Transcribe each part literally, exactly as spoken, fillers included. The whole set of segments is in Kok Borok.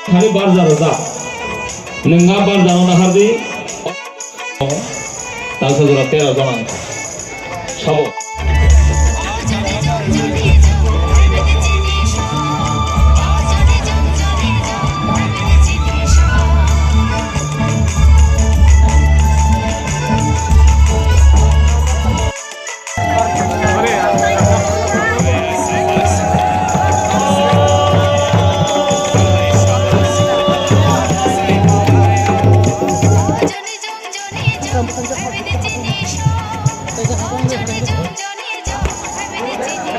Khali barja rwjak. Nwng a barja rwna hardi. Talsa jora tera jona sabo.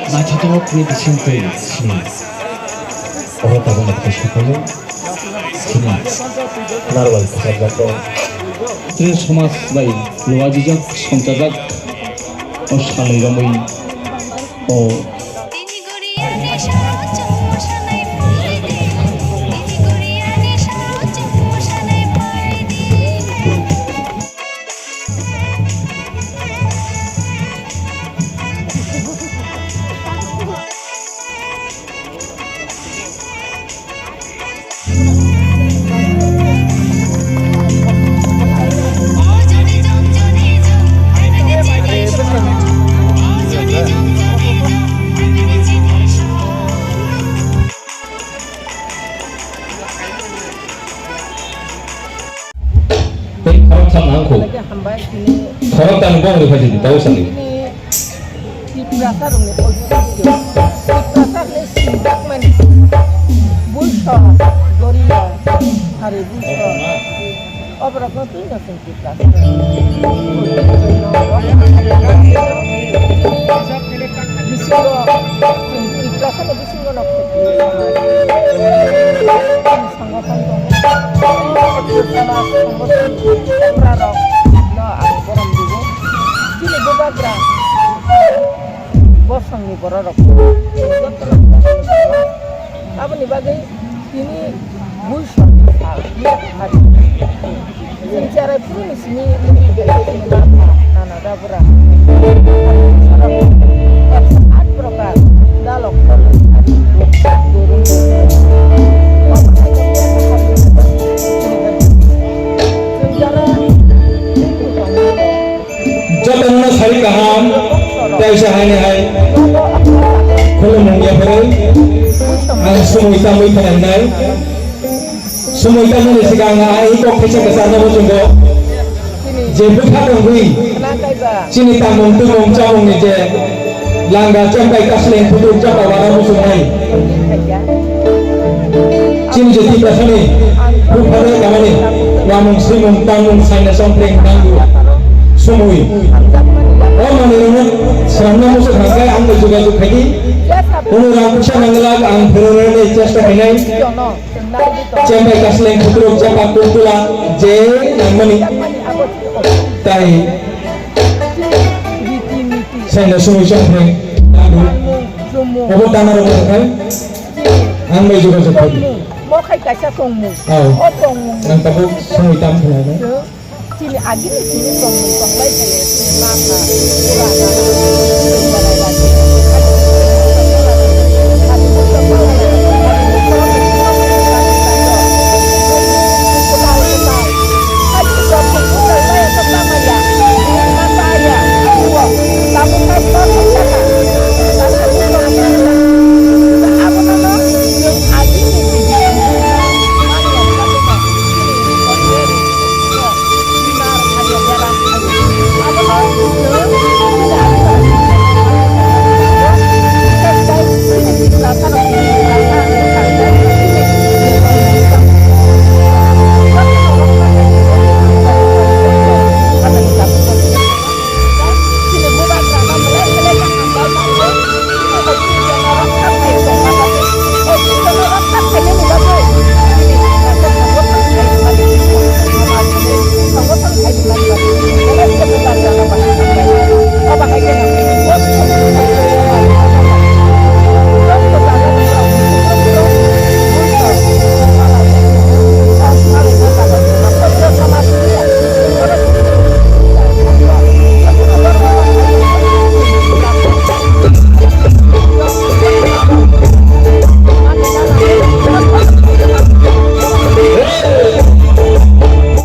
Naithotok ni bising twi sini. Oro tabuk naithok sokolo sini. Narwal khajak o. Tre somaj bai luajijak, songchajak o salai romwi o. Tei khoroksa nangkuk. Khoroksa ni bongni phaisidi, tau sadi. Tiprasa rokni ojukyo. Tiprasa ni sinjakmani. Bulso, Goria, Hari Bulso. Oborokno twi no sing Tiprasa. Bisingo, Tiprasa ni bisingo no. Sangathon tongo. Samaj sangathon tongo rok no ang borom digo. Chini bubagra bosongni bororok. Aboni bagwi tini bui song sa, chini cherai phuru ni simi nana da bura. Ekso aat prokar dalok. Jotono sari kaham, tei se haini hai khulumung yapharwi ang sumui tamwi thangnai. Sumui tamani sigang ai kok kisa kisa no muchungo. Je bwkha tongwi chini tangmung tumung chamungni je langa chempai kasleng kutung chapa wana muchungnai. Chini je Tiprasani bupharo kamani wamung swimung tangmung saina sompreng nanggu sumui. O manwirokno swnamna muchung hangkhe ang bai jogajog khaidi. Kuno rang puisa nanglak ang phwrwngrwni chesta khainai. Chempai kasleng kutung chapa kuntula je nangmani. Tai. Saina sumui sompreng nanggu. Obo tanarok wngkha. Ang bai jogajog khaidi. Mo khai kaisa tongmung. Aw. O tongmung. Ang tabuk sumui tam khlainai. Chini agini sini tongmung tonglai khe chini mama, purana,